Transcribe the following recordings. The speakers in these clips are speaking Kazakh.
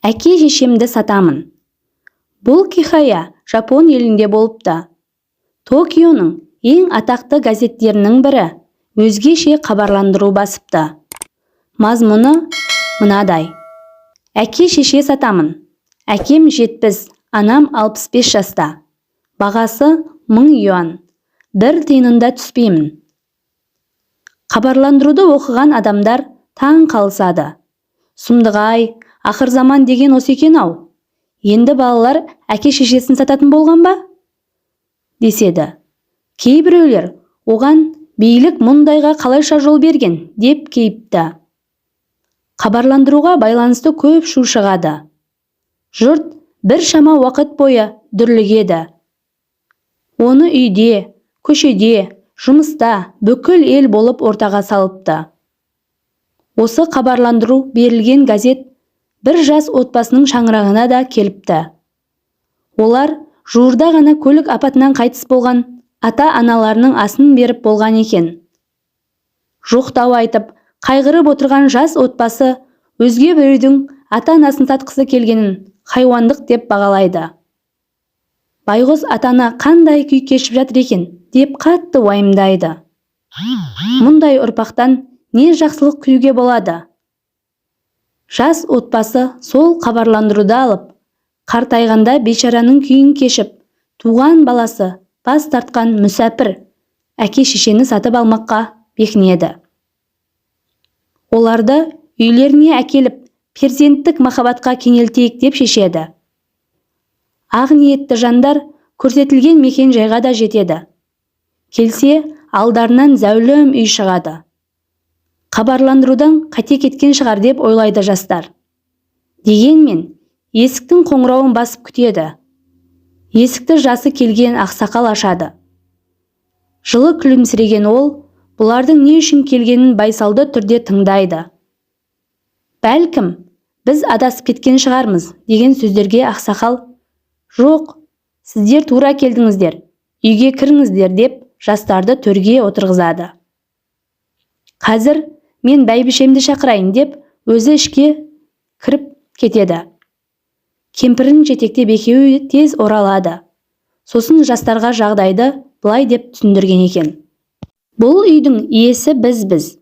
Әке-шешемді сатамын. Бұл хикая Жапон елінде болыпты. Токионың ең атақты газеттерінің бірі өзгеше хабарландыру басыпты. Мазмұны мынадай: «Әке-шеше сатамын. Әкем 70, анам 65 жаста. Бағасы 1000 юань. Бір тиынын да түспеймін». Хабарландыруды оқыған адамдар таң қалысады. «Сұмдық-ай, ақырзаман деген осы екен-ау! Енді балалар әке-шешесін сататын болған ба?» деседі. Кейбіреулер оған «Билік мұндайға қалайша жол берген?» деп кейіпті. Хабарландыруға байланысты көп шу шығады. Жұрт біршама уақыт бойы дүрлігеді. Оны үйде, көшеде, жұмыста бүкіл ел болып ортаға салыпты. Осы хабарландыру берілген газет бір жас отбасының шаңырағына да келіпті. Олар жуырда ғана көлік апатынан қайтыс болған ата-аналарының асын беріп болған екен. Жоқтау айтып, қайғырып отырған жас отбасы өзге біреудің ата-анасын сатқысы келгенін хайуандық деп бағалайды. Байғұс ата-ана қандай күй кешіп жатыр екен деп қатты уайымдайды. Мұндай ұрпақтан не жақсылық күтуге болады? Жас отбасы сол хабарландыруды алып, қартайғанда бейшараның күйін кешіп, туған баласы бас тартқан мүсәпір әке-шешені сатып алмаққа бекінеді. Оларды үйлеріне әкеліп, перзенттік махаббатқа кенелтейік деп шешеді. Ақ ниетті жандар көрсетілген мекен жайға да жетеді. Келсе, алдарынан зәулім үй шығады. Хабарландырудан қате кеткен шығар деп ойлайды жастар. Дегенмен есіктің қоңырауын басып күтеді. Есікті жасы келген ақсақал ашады. Жылы күлімсіреген ол бұлардың не үшін келгенін байсалды түрде тыңдайды. «Бәлкім, біз адасып кеткен шығармыз», – деген сөздерге ақсақал: «Жоқ, сіздер тура келдіңіздер, үйге кіріңіздер», – деп жастарды төрге отырғызады. «Қазір мен бәйбішемді шақырайын», – деп өзі ішке кіріп кетеді. Кемпірін жетектеп екеуі тез оралады. Сосын жастарға жағдайды былай деп түсіндірген екен: «Бұл үйдің иесі бізбіз.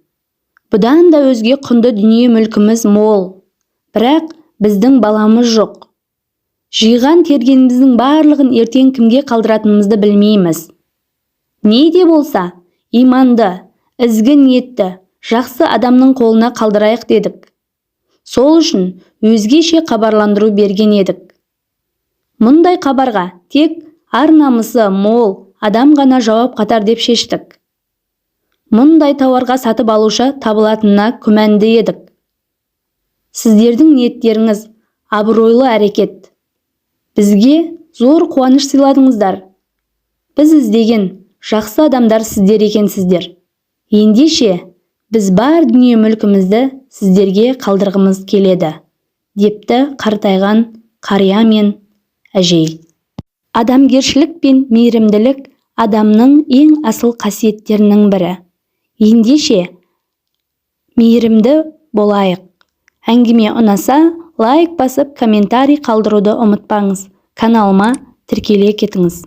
Бұдан да өзге құнды дүние-мүлкіміз мол. Бірақ біздің баламыз жоқ. Жиған тергеніміздің барлығын ертең кімге қалдыратынымызды білмейміз. Не де болса, иманды, ізгі ниетті, жақсы адамның қолына қалдырайық дедік. Сол үшін өзгеше хабарландыру берген едік. Мұндай хабарға тек ар-намысы мол адам ғана жауап қатар деп шештік. Мұндай тауарға сатып алушы табылатынына күмәнді едік. Сіздердің ниеттеріңіз абыройлы әрекет. Бізге зор қуаныш сыйладыңыздар. Біз іздеген жақсы адамдар сіздер екенсіздер. Ендеше біз бар дүние-мүлкімізді сіздерге қалдырғымыз келеді», – депті қартайған қария мен әжей. Адамгершілік пен мейірімділік – адамның ең асыл қасиеттерінің бірі. Ендеше мейірімді болайық. Әңгіме ұнаса, лайк басып, комментарий қалдыруды ұмытпаңыз. Каналыма тіркеле кетіңіз.